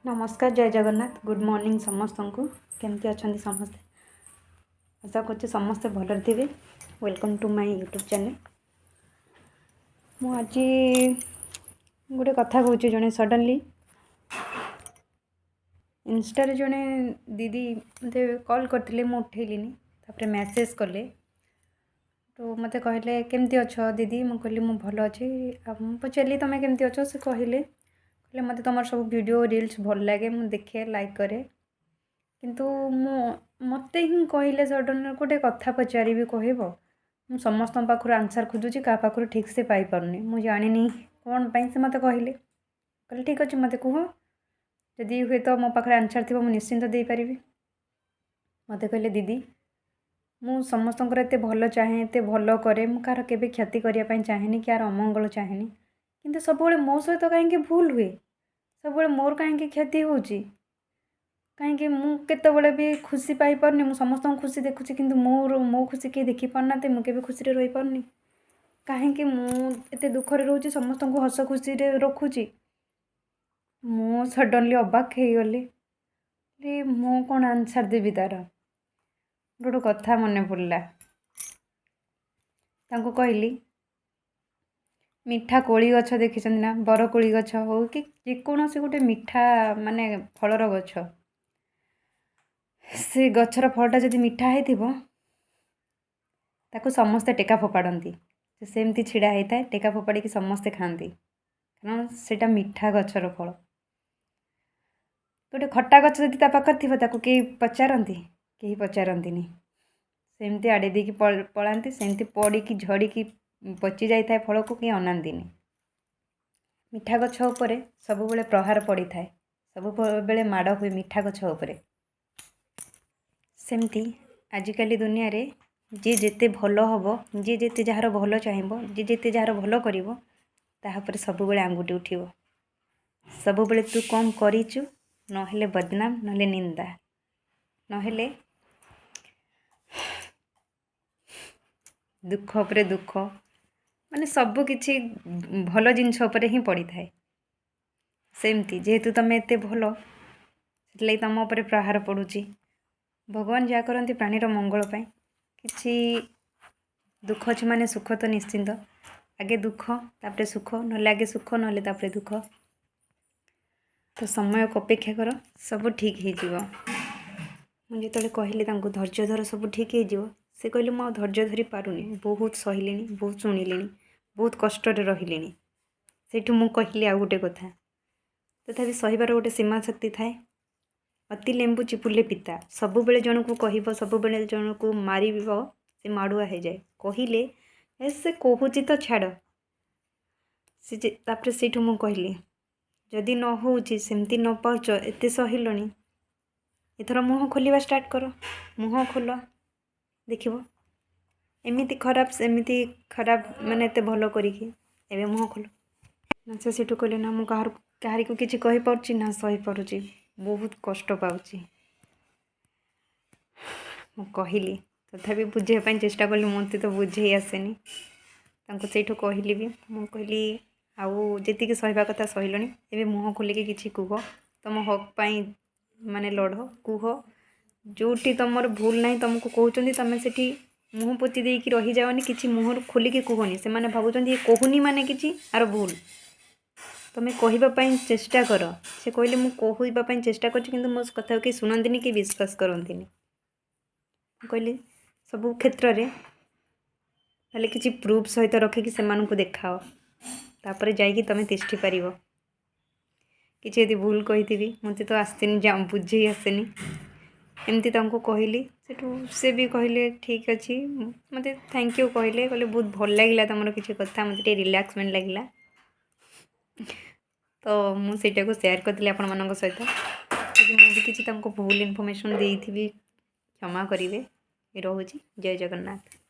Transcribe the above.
ନମସ୍କାର, ଜୟ Jagannath, good morning ସମସ୍ତଙ୍କୁ। କେମିତି ଅଛନ୍ତି ସମସ୍ତେ? ଆଶା କରୁଛି ସମସ୍ତେ ଭଲରେ ଥିବେ। Welcome to my YouTube channel. ମୁଁ ଆଜି ଗୋଟେ କଥା କହୁଛି। ଜଣେ ସଡ଼ନଲି ଇନଷ୍ଟାରେ ଜଣେ ଦିଦି ମୋତେ କଲ୍ କରିଥିଲେ, ମୁଁ ଉଠେଇଲିନି। ତାପରେ ମେସେଜ୍ କଲେ ତ ମୋତେ କହିଲେ, "କେମିତି ଅଛ ଦିଦି?" ମୁଁ କହିଲି, "ମୁଁ ଭଲ ଅଛି।" ଆଉ ମୁଁ ପଚାରିଲି, "ତୁମେ କେମିତି ଅଛ?" ସେ କହିଲେ, ମୋତେ ତୁମର ସବୁ ଭିଡ଼ିଓ ରିଲ୍ସ ଭଲ ଲାଗେ, ମୁଁ ଦେଖେ, ଲାଇକ୍ କରେ। କିନ୍ତୁ ମୁଁ ମୋତେ ହିଁ କହିଲେ ସଡ଼ନ୍, "ଗୋଟେ କଥା ପଚାରିବି, କହିବ? ମୁଁ ସମସ୍ତଙ୍କ ପାଖରୁ ଆନ୍ସର୍ ଖୋଜୁଛି, କାହା ପାଖରୁ ଠିକ୍ସେ ପାଇପାରୁନି। ମୁଁ ଜାଣିନି କ'ଣ ପାଇଁ।" ସେ ମୋତେ କହିଲେ। କହିଲେ, "ଠିକ୍ ଅଛି, ମୋତେ କୁହ। ଯଦି ହୁଏତ ମୋ ପାଖରେ ଆନ୍ସର୍ ଥିବ, ମୁଁ ନିଶ୍ଚିନ୍ତ ଦେଇପାରିବି।" ମୋତେ କହିଲେ, "ଦିଦି, ମୁଁ ସମସ୍ତଙ୍କର ଏତେ ଭଲ ଚାହେଁ, ଏତେ ଭଲ କରେ। ମୁଁ କାହାର କେବେ କ୍ଷତି କରିବା ପାଇଁ ଚାହେଁନି କି କାହାର ଅମଙ୍ଗଳ ଚାହେଁନି। କିନ୍ତୁ ସବୁବେଳେ ମୋ ସହିତ କାହିଁକି ଭୁଲ ହୁଏ? ସବୁବେଳେ ମୋର କାହିଁକି କ୍ଷତି ହେଉଛି? କାହିଁକି ମୁଁ କେତେବେଳେ ବି ଖୁସି ପାଇପାରୁନି? ମୁଁ ସମସ୍ତଙ୍କୁ ଖୁସି ଦେଖୁଛି, କିନ୍ତୁ ମୋ ଖୁସି କେହି ଦେଖିପାରୁନାହାନ୍ତି। ମୁଁ କେବେ ଖୁସିରେ ରହିପାରୁନି। କାହିଁକି ମୁଁ ଏତେ ଦୁଃଖରେ ରହୁଛି, ସମସ୍ତଙ୍କୁ ହସ ଖୁସିରେ ରଖୁଛି?" ମୁଁ ସଡ଼ନଲି ଅବାକ୍ ହେଇଗଲି। ମୁଁ କ'ଣ ଆନ୍ସର୍ ଦେବି ତା'ର? ଗୋଟେ କଥା ମନେ ପଡ଼ିଲା। ତାଙ୍କୁ କହିଲି, ମିଠା କୋଳି ଗଛ ଦେଖିଛନ୍ତି ନା? ବରକୋଳି ଗଛ ହଉ କି ଯେକୌଣସି ଗୋଟେ ମିଠା ମାନେ ଫଳର ଗଛ, ସେ ଗଛର ଫଳଟା ଯଦି ମିଠା ହେଇଥିବ, ତାକୁ ସମସ୍ତେ ଟେକା ଫୋପାଡ଼ନ୍ତି। ସେ ସେମିତି ଛିଡ଼ା ହେଇଥାଏ, ଟେକା ଫୋପାଡ଼ିକି ସମସ୍ତେ ଖାଆନ୍ତି, କାରଣ ସେଇଟା ମିଠା ଗଛର ଫଳ। ଗୋଟେ ଖଟା ଗଛ ଯଦି ତା ପାଖରେ ଥିବ, ତାକୁ କେହି ପଚାରନ୍ତି? କେହି ପଚାରନ୍ତିନି। ସେମିତି ଆଡ଼େଇ ଦେଇକି ପଳାନ୍ତି। ସେମିତି ପଡ଼ିକି ଝଡ଼ିକି ପଚି ଯାଇଥାଏ ଫଳକୁ, କେହି ଅନାନ୍ତିନି। ମିଠା ଗଛ ଉପରେ ସବୁବେଳେ ପ୍ରହାର ପଡ଼ିଥାଏ, ସବୁବେଳେ ମାଡ଼ ହୁଏ ମିଠା ଗଛ ଉପରେ। ସେମିତି ଆଜିକାଲି ଦୁନିଆରେ ଯିଏ ଯେତେ ଭଲ ହେବ, ଯିଏ ଯେତେ ଯାହାର ଭଲ ଚାହିଁବ, ଯିଏ ଯେତେ ଯାହାର ଭଲ କରିବ, ତାହା ଉପରେ ସବୁବେଳେ ଆଙ୍ଗୁଠି ଉଠିବ। ସବୁବେଳେ ତୁ କ'ଣ କରିଛୁ, ନହେଲେ ବଦନାମ, ନହେଲେ ନିନ୍ଦା, ନହେଲେ ଦୁଃଖ ଉପରେ ଦୁଃଖ। ମାନେ ସବୁ କିଛି ଭଲ ଜିନିଷ ଉପରେ ହିଁ ପଡ଼ିଥାଏ। ସେମିତି ଯେହେତୁ ତୁମେ ଏତେ ଭଲ, ସେଥିଲାଗି ତୁମ ଉପରେ ପ୍ରହାର ପଡ଼ୁଛି। ଭଗବାନ ଯାହା କରନ୍ତି ପ୍ରାଣୀର ମଙ୍ଗଳ ପାଇଁ। କିଛି ଦୁଃଖ ଅଛି ମାନେ ସୁଖ ତ ନିଶ୍ଚିନ୍ତ। ଆଗେ ଦୁଃଖ, ତାପରେ ସୁଖ, ନହେଲେ ଆଗେ ସୁଖ, ନହେଲେ ତାପରେ ଦୁଃଖ। ତ ସମୟକୁ ଅପେକ୍ଷା କର, ସବୁ ଠିକ୍ ହେଇଯିବ। ମୁଁ ଯେତେବେଳେ କହିଲି ତାଙ୍କୁ, "ଧୈର୍ଯ୍ୟ ଧର, ସବୁ ଠିକ୍ ହେଇଯିବ", ସେ କହିଲେ, "ମୁଁ ଆଉ ଧୈର୍ଯ୍ୟ ଧରି ପାରୁନି। ବହୁତ ସହିଲିଣି, ବହୁତ ଶୁଣିଲିଣି, ବହୁତ କଷ୍ଟରେ ରହିଲିଣି।" ସେଇଠୁ ମୁଁ କହିଲି ଆଉ ଗୋଟେ କଥା, ତଥାପି ସହିବାର ଗୋଟେ ସୀମା ଶକ୍ତି ଥାଏ। ଅତି ଲେମ୍ବୁ ଚିପୁଡ଼ିଲେ ପିତା। ସବୁବେଳେ ଜଣକୁ କହିବ, ସବୁବେଳେ ଜଣକୁ ମାରିବ, ସେ ମାଡ଼ୁଆ ହେଇଯାଏ। କହିଲେ, "ଏ ସେ କହୁଛି ତ, ଛାଡ଼ ସେ।" ଯେ ତାପରେ ସେଇଠୁ ମୁଁ କହିଲି, "ଯଦି ନ ହେଉଛି, ସେମିତି ନ ପାରୁଛ, ଏତେ ସହିଲଣି, ଏଥର ମୁହଁ ଖୋଲିବା ଷ୍ଟାର୍ଟ କର। ମୁହଁ ଖୋଲ, ଦେଖିବ ଏମିତି ଖରାପ, ସେମିତି ଖରାପ, ମାନେ ଏତେ ଭଲ କରିକି ଏବେ ମୁହଁ ଖୋଲ ନା।" ସେ ସେଇଠୁ କହିଲେ, "ନା ମୁଁ କାହାର କାହାରିକୁ କିଛି କହିପାରୁଛି, ନା ସହିପାରୁଛି। ବହୁତ କଷ୍ଟ ପାଉଛି।" ମୁଁ କହିଲି, ତଥାପି ବୁଝେଇବା ପାଇଁ ଚେଷ୍ଟା କଲି। ମୋତେ ତ ବୁଝେଇ ଆସେନି। ତାଙ୍କୁ ସେଇଠୁ କହିଲି ବି, ମୁଁ କହିଲି, "ଆଉ ଯେତିକି ସହିବା କଥା ସହିଲଣି, ଏବେ ମୁହଁ ଖୋଲିକି କିଛି କୁହ। ତୁମ ହକ୍ ପାଇଁ ମାନେ ଲଢ଼, କୁହ। ଯେଉଁଠି ତୁମର ଭୁଲ ନାହିଁ, ତୁମକୁ କହୁଛନ୍ତି, ତୁମେ ସେଠି ମୁହଁ ପୋତି ଦେଇକି ରହିଯାଅନି। କିଛି ମୁହଁରୁ ଖୋଲିକି କୁହନି। ସେମାନେ ଭାବୁଛନ୍ତି ଇଏ କହୁନି ମାନେ କିଛି ଆର ଭୁଲ। ତୁମେ କହିବା ପାଇଁ ଚେଷ୍ଟା କର।" ସେ କହିଲେ, "ମୁଁ କହିବା ପାଇଁ ଚେଷ୍ଟା କରୁଛି, କିନ୍ତୁ ମୋ କଥାକୁ କେହି ଶୁଣନ୍ତିନି କି ବିଶ୍ୱାସ କରନ୍ତିନି।" ମୁଁ କହିଲି, "ସବୁ କ୍ଷେତ୍ରରେ ହେଲେ କିଛି ପ୍ରୁଫ୍ ସହିତ ରଖିକି ସେମାନଙ୍କୁ ଦେଖାଅ, ତାପରେ ଯାଇକି ତୁମେ ତିଷ୍ଠି ପାରିବ।" କିଛି ଯଦି ଭୁଲ କହିଥିବି, ମୋତେ ତ ଆସିନି, ବୁଝେଇ ଆସେନି। ଏମିତି ତାଙ୍କୁ କହିଲି। ସେଠୁ ସେ ବି କହିଲେ, "ଠିକ୍ ଅଛି।" ମୋତେ thank you କହିଲେ। କହିଲେ, "ବହୁତ ଭଲ ଲାଗିଲା ତୁମର କିଛି କଥା, ମୋତେ ଟିକେ ରିଲାକ୍ସମେଣ୍ଟ ଲାଗିଲା।" ତ ମୁଁ ସେଇଟାକୁ ସେୟାର କରିଥିଲି ଆପଣମାନଙ୍କ ସହିତ। ଯଦି ମୁଁ ବି କିଛି ତାଙ୍କୁ ଭୁଲ ଇନଫର୍ମେସନ୍ ଦେଇଥିବି, କ୍ଷମା କରିବେ। ରହୁଛି, ଜୟ ଜଗନ୍ନାଥ।